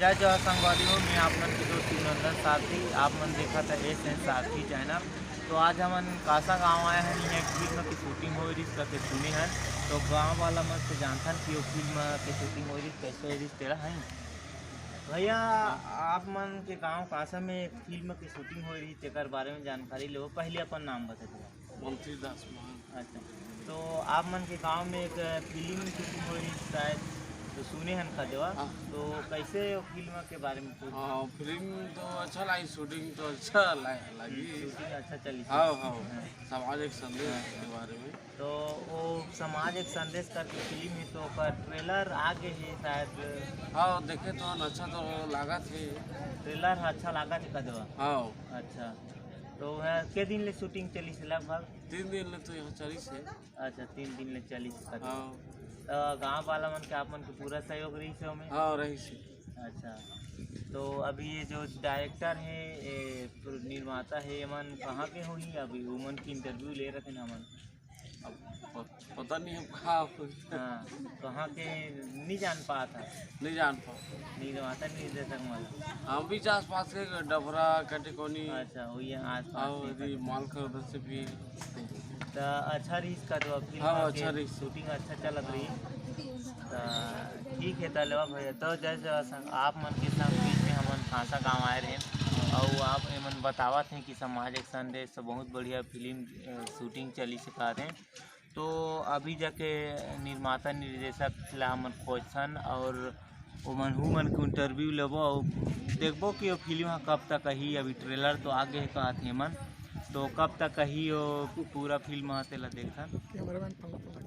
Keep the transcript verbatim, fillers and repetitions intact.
जय जोहार संगवारी हो, मैं आप मन के दोस्त शिवनंदन सारथी। आप मन देखत हे एस एन सारथी चैनल। तो आज हमन कांसा गांव आए हन, इहाँ एक फिल्म के शूटिंग होए रिहिस करके सुने हन। तो गांव वाला मन से जानथन कि वो फिल्म के शूटिंग होए रिहिस, कैसे होए रिहिस तेला, है। भैया, आप मन के गांव कांसा में एक फिल्म के शूटिंग होए रिहिस, तेकर बारे में जानकारी लेबो। पहले अपन नाम बता दो। मंत्री दास महंत। अच्छा, तो आप मन के गांव में एक फिल्म शूटिंग होए रिहिस शायद, तो सुने हन का देवा? हाँ। तो कैसे वो फिल्म के बारे में कुछ? हाँ, फिल्म तो अच्छा लगी, शूटिंग तो अच्छा ला-, लगी। शूटिंग अच्छा चली। हाँ, हाँ, हाँ। समाज एक संदेश के बारे में। तो वो समाज एक संदेश करके फिल्म है, तो ओकर ट्रेलर आ गे है शायद। हाँ, देखे तो अच्छा तो लागत है। ट्रेलर अच्छा लागत है का देवा? हाँ। अच्छा, तो वह के दिन ले शूटिंग चलिस लगभग? तीन दिन ले तो यहाँ चलिस है। अच्छा, तीन दिन ले चलिस है। हाँ। तो गांव वाला मन के, आप मन के पूरा सहयोग रहिस हे ओमे? हाँ, रहिस है। अच्छा, तो अभी ये जो डायरेक्टर है, ये प्रो-, निर्माता है, ये मन कहाँ के होही? अभी वो मन के इंटरव्यू ले रहे थे ना हमन। अब प-, पता नहीं अब का होही। हाँ, कहाँ के नहीं जान पात है। नहीं जान पात। निर्माता निर्देशक मन। हम भी आसपास के डबरा, कटेकोनी। अच्छा, वही आसपास हाँ, के। यदि माल कर उधर से भी। तो अच्छा रिहिस का तो फिल्म हाँ, के अच्छा रिहिस। शूटिंग अच्छा चलत रही। तो ठीक है, तो लेवा भैया, तो जय जवान संग, आप मन के संग बीच में हमन कांसा गांव आए रहे, और आप एमन बतावत हैं कि समाज एक संदेश, तो बहुत बढ़िया फिल्म, अ, शूटिंग चलिस हे। तो अभी जाके निर्माता निर्देशक ला हमन खोजथन और ओमन हू मन के इंटरव्यू लेबो और देखबो कि वो फिल्म ह कब तक आही। अभी ट्रेलर तो आ गे हे कहत हे मन, तो कब तक आही वो पूरा फिल्म ह, तेला देखथन। कैमरामैन पंकज।